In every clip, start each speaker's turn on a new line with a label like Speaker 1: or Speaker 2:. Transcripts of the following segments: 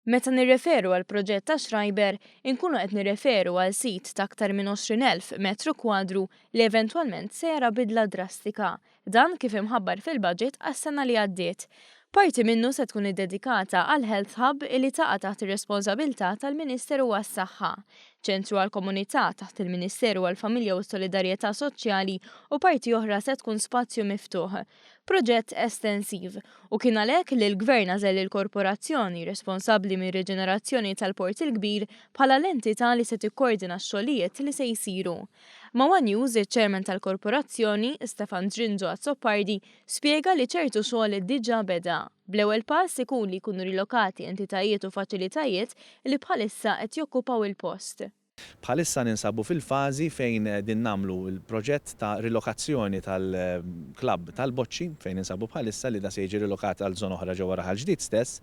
Speaker 1: Meta nirreferu għall-proġett ta' Schreiber, inkunu qed nirreferu għal sit ta' aktar minn 20,000 metru kwadru li eventwalment se jara bidla drastika. Dan kif imħabbar fil-budget għas-sena li għaddiet. Parti minnu se tkun iddedikata għal Health Hub li taqa' taħt ir-responsabilità tal-Ministeru għas-Saħħa, Ċentru għall-Komunità taħt il-Ministeru għall-Familja u s-Solidarjetà Soċjali u parti oħra se tkun spazju miftuħ. Proġett estensiv, u kien għalhekk li l-Gvern għażel lill-Korporazzjoni responsabbli mir-riġenerazzjoni tal-Port il-Kbir bħala l-entità li se tikkordina x-xogħlijiet li se jsiru. Ma' one News, iċ-Chairman tal-Korporazzjoni, Stefan Zrinzo Azzopardi, spjega li ċertu xogħol diġà beda, bl-ewwel pass ikun li jkunu rilokati entitajiet u faċilitajiet li bħalissa qed jokkupaw il-post.
Speaker 2: Bħalissa ninsabu fil-fażi fejn qegħdin nagħmlu l-proġett ta' rilokazzjoni tal-klabb tal-boċċi fejn ninsabu bħalissa li da se jiġi rilokat għal żona oħra ġewwa Raħal Ġdid stess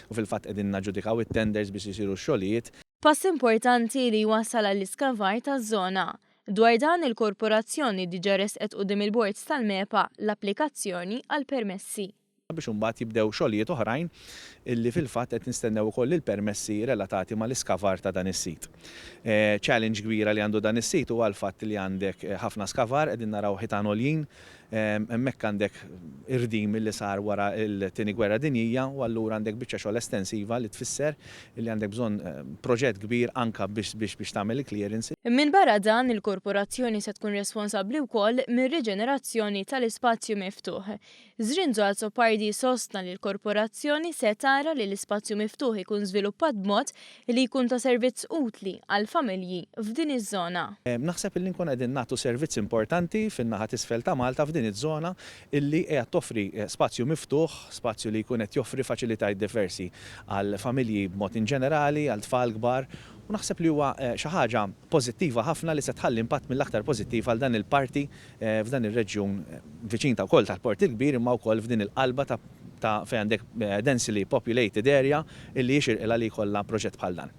Speaker 2: u fil-fatt qegħdin naġġudikaw it-tenders biex isiru x-xogħlijiet.
Speaker 1: Pass importanti li jwassal għall-iskavar taż-żona. Dwar dan, il-Korporazzjoni diġà ressqet quddiem il-Bord tal-MEPA l-applikazzjoni għall-permessi.
Speaker 2: Biex imbagħad jibdew xogħlijiet oħrajn illi fil-fatt qed nistennew ukoll il-permessi relatati mal-iskavar ta' dan is-sit. Challenge kbira li għandu dan is-sit huwa l-fatt li għandek ħafna skavar, qegħdin naraw ħitan għoljin, hemmhekk għandek irdim li sar wara l-Tieni Gwerra Dinjija u allura għandek biċċa xogħol estensiva li tfisser li għandek bżonn proġett kbir anke biex biex tagħmel il-clearance.
Speaker 1: Minbarra dan, il-Korporazzjoni se tkun responsabbli wkoll mir-riġenerazzjoni tal-ispazju miftuħ. Zrinzo Azzopardi sostna li l-Korporazzjoni se tara li l-ispazju miftuħ ikun żviluppat b'mod li jkun ta' servizz utli għall-familji f'din iż-żona.
Speaker 2: Naħseb illi nkunu qegħdin nagħtu servizz importanti fin-naħa t'isfel ta' Malta f'din iż-żona illi qiegħed toffri spazju miftuħ, spazju li jkun qed joffri faċilitajiet diversi għall-familji b'mod inġenerali, għal tfal kbar u naħseb li huwa xi ħaġa pożittiva ħafna li se tħalli impatt mill-aktar pożittiv għal dan il-parti f'dan ir-reġjun viċin ta' wkoll tal-Port il-Kbir imma wkoll f'din il-qalba ta' fejn għandek densely populated area illi jixirqilha li jkollha proġett bħal dan.